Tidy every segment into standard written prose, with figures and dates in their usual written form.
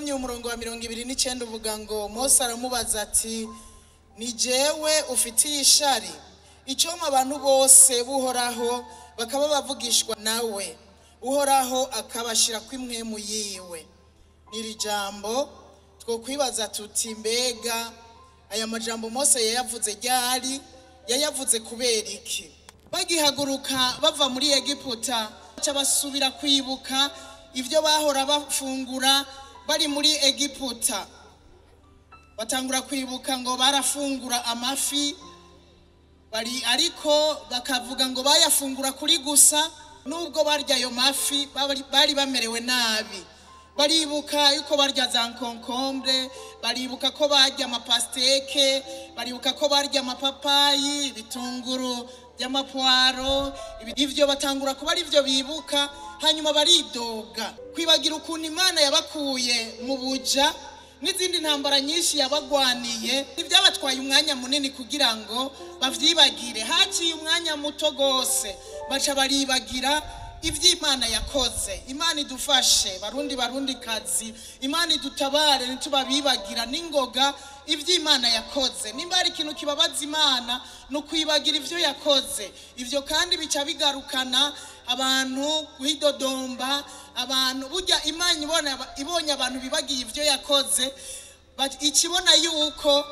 Usomye umurongo wa 29 uvuga ngo Mose aramubaza ati ni jewe ufitiye ishari, icyo abantu bose buhoraho bakaba bavugishwa nawe, Uhoraho akabashira kw'imwemu yiwe. Niri jambo twokwibaza tuti mbega aya majambo Mose yayavuze ryari, yayavuze kubera iki? Bagihaguruka bava muri Egiputa baca basubira kwibuka ibyo bahora bafungura bari muri Egiputa. Batangura kwibuka ngo barafungura amafi bari, ariko bakavuga ngo bayafungura kuri gusa, nubwo barya ayo mafi bari bamerewe nabi. Baribuka yuko barya za nkonkombre, baribuka ko barya amapasteke, baribuka ko barya amapapayi, ibitunguru by'amapwaro. Ivyo batangura kuba ari byo bibuka, hanyuma baridoga kwibagira ukuntu Imana yabakuye mu buja n'izindi ntambara nyinshi yabagwaniye. Ibyabatwaye umwanya munini kugira ngo bavyibagire, haciye umwanya muto gose baca baribagira ivy'Imana yakoze. Imana idufashe Barundi, Barundi kazi, Imana idutabare ntitubabibagira n'ingoga ivy'Imana yakoze. Nimba hari ikintu kibabaza Imana ni ukwibagira ivyo yakoze. Ivyo kandi bica bigarukana abantu kwidodomba. Abantu burya Imana ibonye abantu bibagiye ivyo yakoze, ikibona yuko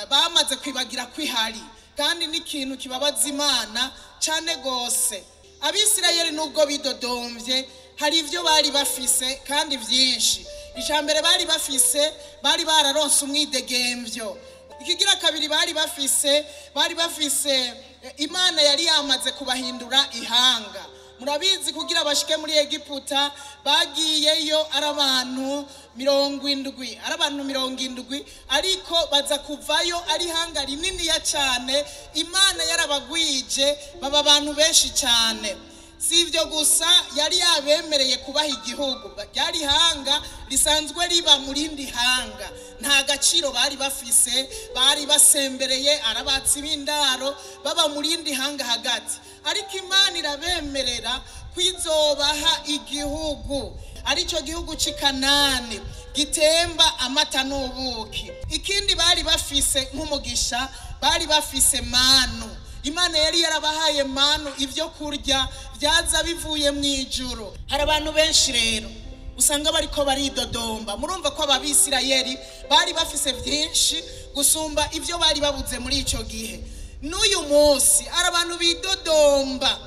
bamaze kwibagira kwihari, kandi n'ikintu kibabaza Imana cane gose. Abisirayeli nubwo bidodomvye hari ivyo bari bafise kandi vyinshi. Icambere bari bafise, bari bararonse umwidegemvyo. Ikigira kabiri bari bafise, bari bafise Imana yari yamaze kubahindura ihanga. Murabizi kugira bashike muri Egiputa bagiyeyo ari abantu 70, ari abantu 70, ariko baza kuvayo ari ihanga rinini ya cyane. Imana yarabagwije baba abantu benshi cyane. Si ibyo gusa, yari yabemereye kubaha igihugu. Ryari ihanga risanzwe riba mu rindi hanga, nta gaciro bari bafise, bari basembereye arabatsi b'indaro baba mu rindi hanga hagati, ariko Imana irabemerera kwizobaha igihugu, aricyo gihugu cy'i Kanani gitemba amata n'ubuki. Ikindi bari bafise nk'umugisha, bari bafise manu. Imana yari yarabahaye manu, ibyo kurya byaza bivuye mu ijuru. Hari abantu benshi rero usanga bariko baridodomba. Murumva ko ababisirayeli bari bafise byinshi gusumba ibyo bari babuze muri ico gihe. N'uyu munsi hari abantu bidodomba,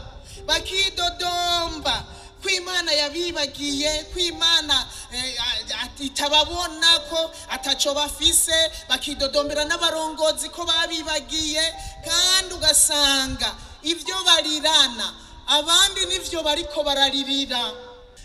bakidodomba ko Imana yabibagiye, ko Imana itababona, ko ataco bafise, bakidodombera n'abarongozi ko babibagiye, kandi ugasanga ibyo barirana abandi nivyo bariko bararirira.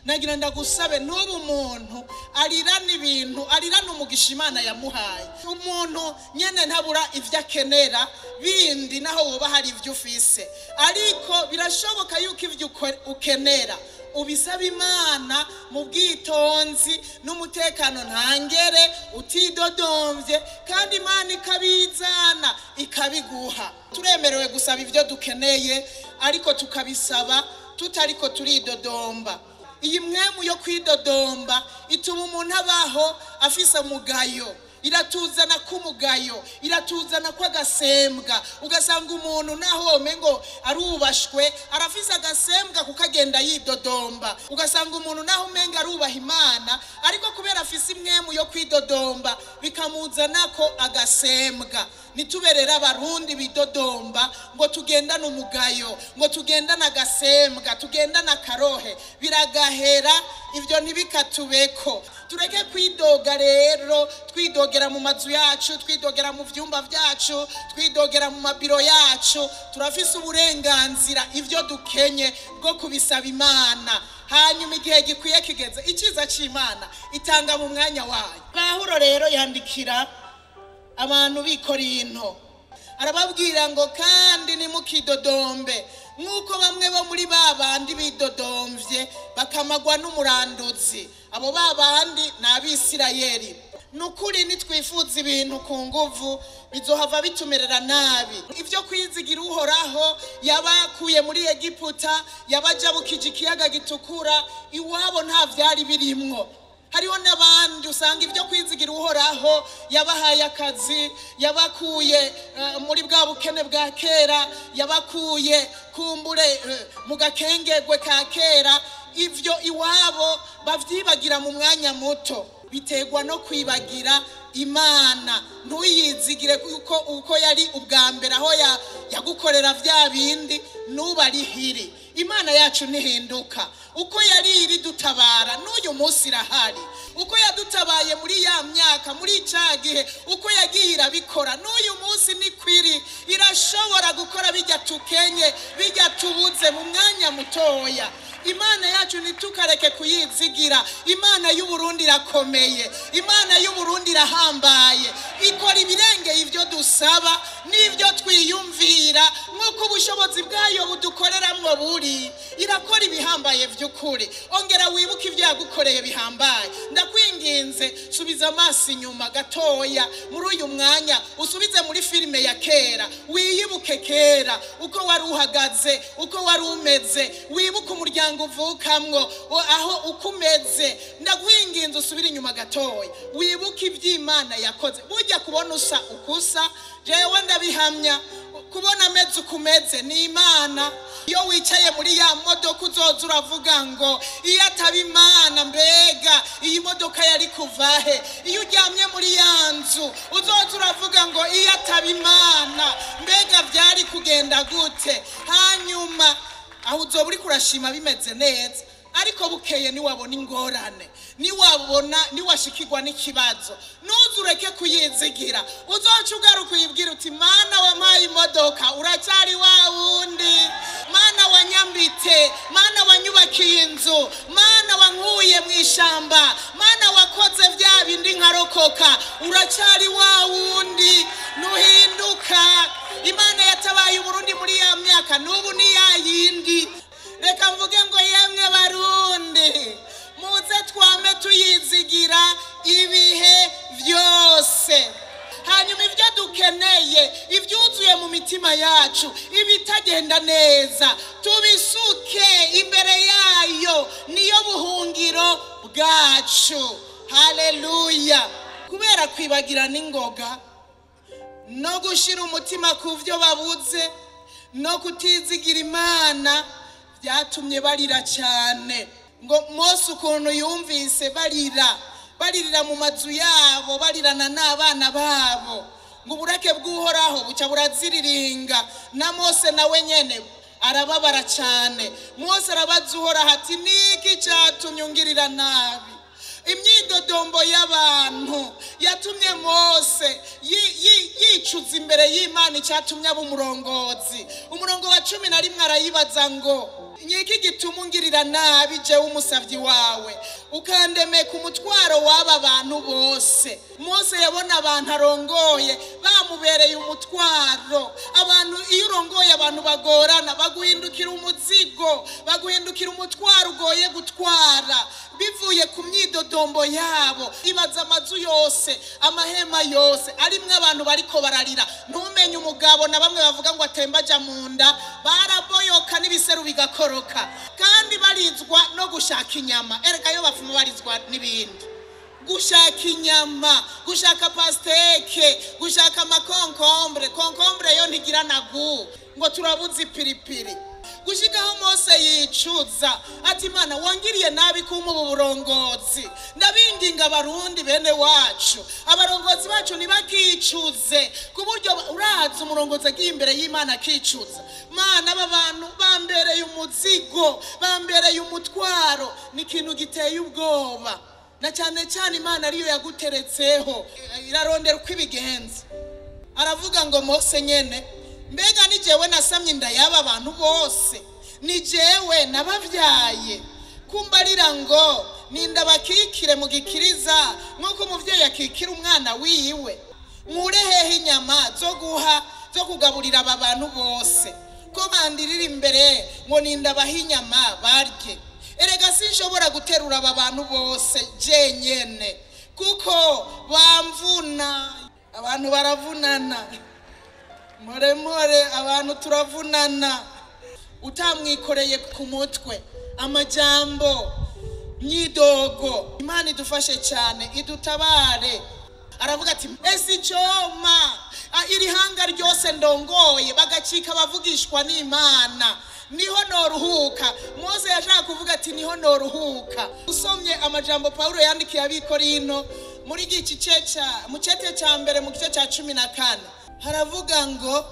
Nagira ndagusabe, n'ubu umuntu arirana ibintu, arirana umugisha Imana yamuhaye. Umuntu nyene ntabura ivyo akenera bindi naho woba hari ivyo ufise, ariko birashoboka yuko ivyo ukenera ubisaba Imana mu bwitonzi n'umutekano ntangere, utidodomvye, kandi Imana ikabizana ikabiguha. Turemerewe gusaba ivyo dukeneye, ariko tukabisaba tutariko turidodomba. Iyi mwemu yo kwidodomba ituma umuntu abaho afise umugayo, iratuzana k'umugayo, iratuzana kw'agasembwa. Ugasanga umuntu naho womengo arubashwe arafise agasembwa kuko agenda yidodomba. Ugasanga umuntu naho umenga arubaha Imana, ariko kubera afise imwemu yo kwidodomba bikamuzanako agasembwa. Nituberera Abarundi bidodomba ngo tugendane umugayo, ngo tugendane agasembwa, tugendane akarohe, biragahera ivyo ntibikatubeko. Tureke kwidoga rero, twidogera mu mazu yacu, twidogera mu vyumba vyacu, twidogera mu mabiro yacu. Turafise uburenganzira ivyo dukenye bwo kubisaba Imana, hanyuma igihe gikwiye kigeze, iciza c'Imana itanga mu mwanya wayo. Pawulo rero yandikira abantu b'i Korinto arababwira ngo kandi nimukidodombe nk'uko bamwe bo muri ba bandi bidodomvye bakamagwa n'umuranduzi. Abo ba bandi ni Abisirayeli. Nukuri nitwifuza ibintu ku nguvu bizohava bitumerera nabi. Ivyo kwizigira Uhoraho yabakuye muri Egiputa, yabajabukije ikiyaga gitukura, iwabo nta vyari birimwo. Hariho n'abandi usanga ibyo kwizigira Uhoraho yabahaye akazi, yabakuye muri bwa bukene bwa kera, yabakuye kumbure mu gakengegwe ka kera, ivyo iwabo bavyibagira mu mwanya muto. Biterwa no kwibagira Imana. Ntuyizigire kuko uko yari ubwa mbere aho yagukorera vya bindi nuba ari hiri. Imana yacu ntihinduka, uko yari iri dutabara n'uyu munsi irahari. Uko yadutabaye muri ya myaka, muri ca gihe, uko yagiye irabikora n'uyu munsi ni kwiri. Irashobora gukora bijya tukenye, bijya tubuze mu mwanya mutoya. Imana yacu ntitukareke kuyizigira. Imana y'Uburundi irakomeye, Imana y'Uburundi irahambaye, ikora ibirengeye ivyo dusaba n'ivyo twiyumvira, nk'uko ubushobozi bwayo budukoreramwo buri. Irakora ibihambaye vy'ukuri. Ongera wibuke ivyo yagukoreye bihambaye. Ndakwinginze, subiza amaso inyuma gatoya muri uyu mwanya, usubize muri filime ya kera, wiyibuke kera uko wari uhagaze, uko wari umeze, wibuke umuryango uvukamwo, aho uko umeze. Ndakwinginze usubire inyuma gatoya, wibuke ivy'Imana yakoze. Burya kubona usa ukusa, jewe ndabihamya, kubona ameze uko umeze ni Imana. Iyo wicaye muri ya modoka uzoza uravuga ngo iyo ataba Imana mbega iyi modoka yari kuvahe? Iyo uryamye muri ya nzu uzoza uravuga ngo iyo ataba Imana mbega byari kugenda gute? Hanyuma aho uzoba uriko urashima bimeze neza, ariko bukeye niwabona ingorane, niwabona niwashikirwa n'ikibazo, ntuzureke kuyizigira. Uzoca ugaruka uyibwira uti Mana wampaye imodoka uracyari wa wundi, Mana wanyambitse, Mana wanyubakiye inzu, Mana wankuye mu ishamba, Mana wakoze vya bindi nkarokoka, uracyari wa wundi, ntuhinduka. Imana yatabaye Uburundi muri ya myaka, n'ubu ni ya yindi. Reka mvuge ngo yemwe Barundi, muze twame tuyizigira ibihe vyose. Hanyuma ivyo dukeneye, ivyuzuye mu mitima yacu, ibitagenda neza, tubisuke imbere yayo, niyo buhungiro bwacu. Haleluya. Kubera kwibagira n'ingoga no gushira umutima ku vyo babuze no kutizigira Imana, byatumye barira cyane. Ngo Mose ukuntu yumvise barira, baririra mu mazu yabo, barirana n'abana babo, ngo uburake bw'Uhoraho buca buraziriringa. Na Mose nawe nyene arababara cyane. Mose arabaza Uhoraho ati niki cyatumye ungirira nabi? Imyidodombo y'abantu yatumye Mose yicuza imbere y'Imana icyatumye aba umurongozi. Umurongo wa 11 arayibaza ngo niki gituma ungirira nabi jewe umusavyi wawe, ukandemeka umutwaro w'aba bantu bose? Mose yabona abantu arongoye bamubereye umutwaro. Abantu iyo urongoye abantu bagorana, baguhindukira umuzigo, baguhindukira umutwaro ugoye gutwara, bivuye ku myidodombo yabo. Ibaza amazu yose, amahema yose arimwo abantu bariko bararira, ntumenye umugabo na bamwe bavuga ngo atembaja mu nda, baraboyoka n'ibiseru bigakoroka, kandi barizwa no gushaka inyama. Erega yo bafuma barizwa n'ibindi, gushaka inyama, gushaka pasteke, gushaka amakonkombre. Konkombre yo ntigira na gu, ngo turabuze ipiripiri. Gushikaho Mose yicuza ati Imana wangiriye nabi kumpa ubu burongozi. Ndabinginga Abarundi bene wacu, abarongozi bacu ntibakicuze ku buryo uraza umurongozi agiye imbere y'Imana akicuza. Mana, aba bantu bambereye umuzigo, bambereye umutwaro, ni ikintu giteye ubwoba. Na cyane cyane Imana ariyo yaguteretseho, irarondera uko ibigenza. Aravuga ngo Mose nyene, mbega ni jewe nasamye inda y'aba bantu bose, ni jewe nabavyaye, kumbarira ngo ninda bakikire mu gikiriza nk'uko umuvyeyi akikira umwana wiwe, nkure hehe inyama zo guha zo kugaburira aba bantu bose, ko bandirira imbere ngo ninda bahe inyama barye? Erega sinshobora guterura aba bantu bose jenyene, kuko bamvuna. Abantu baravunana, more more abantu turavunana. Utamwikoreye ku mutwe amajambo Myidogo. Imana idufashe cyane, idutabare. Aravuga ati ese icyoma iri hanga ryose ndongoye bagacika abavugishwa n'Imana, niho noruhuka. Mose yashaka kuvuga ati niho noruhuka. Usomye amajambo Paulo yandikiye ab'Ikorinto muri mu cete cya mbere mu gice cya 14, haravuga ngo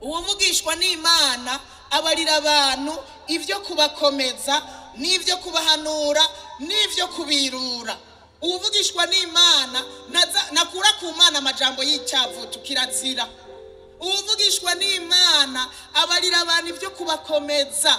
uwuvugishwa n'Imana abarira abantu ibyo kubakomeza n'ibyo kubahanura n'ibyo kubirura. Uwuvugishwa n'Imana nakura ku Mana amajambo y'icyavutu, kirazira. Uwuvugishwa n'Imana abarira abantu ibyo kubakomeza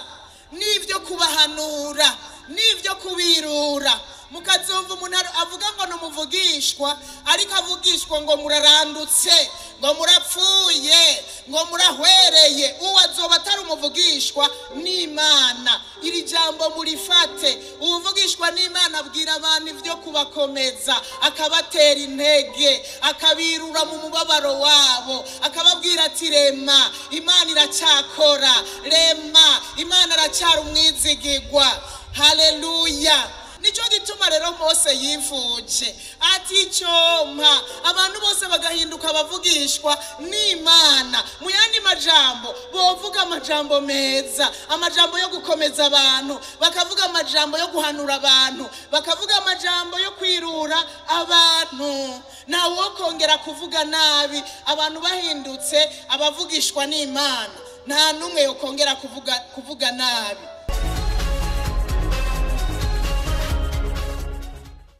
n'ibyo kubahanura n'ibyo kubirura. Mukazumva umuntu avuga ngo numuvugishwa, ariko avugishwa ngo murarandutse, ngo murapfuye, ngo murahwereye. Uwo azoba atari umuvugishwa n'Imana. Iri jambo murifate. Uwuvugishwa n'Imana abwira abantu ibyo kubakomeza, akabatera intege, akabirura mu mubabaro wabo, akababwira ati rema, Imana iracyakora, rema, Imana aracyari umwizigirwa. Haleluya. Nico gituma rero Mose yifuje ati icyompa abantu bose bagahinduka abavugishwa n'Imana. Mu yandi majambo bovuga amajambo meza, amajambo yo gukomeza abantu, bakavuga amajambo yo guhanura abantu, bakavuga amajambo yo kwirura abantu. Ntawo kongera kuvuga nabi abantu bahindutse abavugishwa n'Imana. Nta numwe yokongera kuvuga nabi.